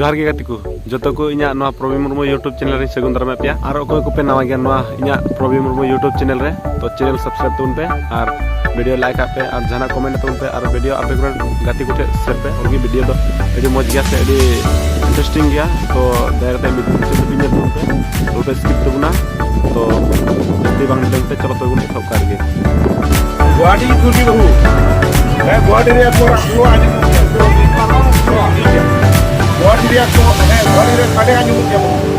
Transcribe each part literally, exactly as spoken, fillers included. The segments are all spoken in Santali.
ᱡᱚᱦᱟᱨ ᱜᱮ ᱜᱟᱛᱮ ᱠᱚ, ᱡᱚᱛᱚ ᱠᱚ ᱤᱧᱟᱹᱜ ᱱᱚᱣᱟ ᱯᱨᱚᱵᱤᱱ ᱢᱩᱨᱢᱩ YouTube channel ᱨᱤᱧ ᱥᱟᱹᱜᱩᱱ ᱫᱟᱨᱟᱢᱮᱫ ᱯᱮᱭᱟ᱾ ᱟᱨ ᱚᱠᱚᱭ ᱠᱚᱯᱮ ᱱᱟᱣᱟ ᱜᱮᱭᱟ ᱱᱚᱣᱟ ᱤᱧᱟᱹᱜ ᱯᱨᱚᱵᱤᱱ ᱢᱩᱨᱢᱩ YouTube channel ᱨᱮ, ᱛᱚ channel subscribe ᱛᱟᱵᱚᱱ ᱯᱮ ᱟᱨ video like ᱟᱜ ᱯᱮ ᱟᱨ ᱡᱟᱦᱟᱱᱟᱜ comment ᱛᱟᱵᱚᱱ ᱯᱮ ᱟᱨ video ᱟᱯᱮ ᱠᱚᱨᱮᱱ ᱜᱟᱛᱮ ᱠᱚᱴᱷᱮᱱ share ᱯᱮ᱾ ᱚᱱᱠᱟ video ᱫᱚ ᱟᱹᱰᱤ ᱢᱚᱡᱽ ᱜᱮᱭᱟ ᱥᱮ ᱟᱹᱰᱤ interesting ᱜᱮᱭᱟ, ᱛᱚ ᱫᱟᱭᱟ ᱠᱟᱛᱮ ᱢᱩᱪᱟᱹᱫ ᱫᱷᱟᱹᱵᱤᱡ ᱧᱮᱞ ᱛᱟᱵᱚᱱ ᱯᱮ, ᱟᱞᱚᱯᱮ skip ᱛᱟᱵᱚᱱᱟ᱾ ᱛᱚ ᱡᱟᱹᱥᱛᱤ ᱵᱟᱝ ᱵᱤᱞᱚᱢ ᱛᱮ ᱪᱚᱞᱚ ᱛᱚᱵᱮ ᱵᱚᱱ ᱮᱛᱚᱦᱚᱵ ᱠᱟᱜ ᱜᱮ᱾ ᱜᱩᱣᱟᱦᱟᱴᱤ ᱠᱩᱞᱤ ᱵᱟᱹᱦᱩ᱾ ᱦᱮᱸ, ᱜᱩᱣᱟᱦᱟᱴᱤ ᱨᱮᱭᱟᱜ ᱠᱚ ᱨᱟᱜ ᱠᱚ ᱟᱸᱡᱚᱢᱚᱜ ᱜᱮᱭᱟ᱾ ᱜᱩᱣᱟᱦᱟᱴᱤ ᱨᱮᱭᱟᱜ ᱠᱚ, ᱦᱮᱸ, ᱜᱩᱣᱟᱦᱟᱴᱤ ᱨᱮᱭᱟᱜ ᱥᱟᱰᱮ ᱟᱸᱡᱚᱢᱚᱜ ᱜᱮᱭᱟ ᱵᱟᱹᱦᱩ᱾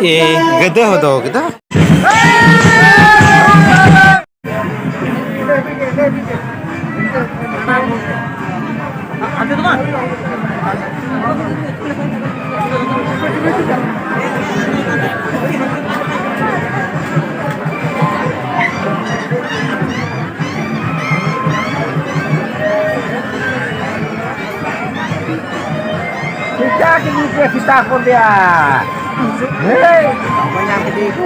ᱮ, ᱜᱟᱹᱫᱟᱹ ᱦᱚᱸ ᱫᱚᱦᱚ ᱠᱮᱫᱟ᱾ ᱥᱮᱛᱟ ᱠᱮᱫᱤᱧ ᱯᱮ, ᱥᱮᱛᱟ ᱦᱚᱯᱚᱱ ᱫᱮᱭᱟ᱾ ᱦᱮᱭ, ᱵᱟᱠᱚ ᱧᱟᱢ ᱠᱮᱫᱮᱭᱟ ᱠᱚ᱾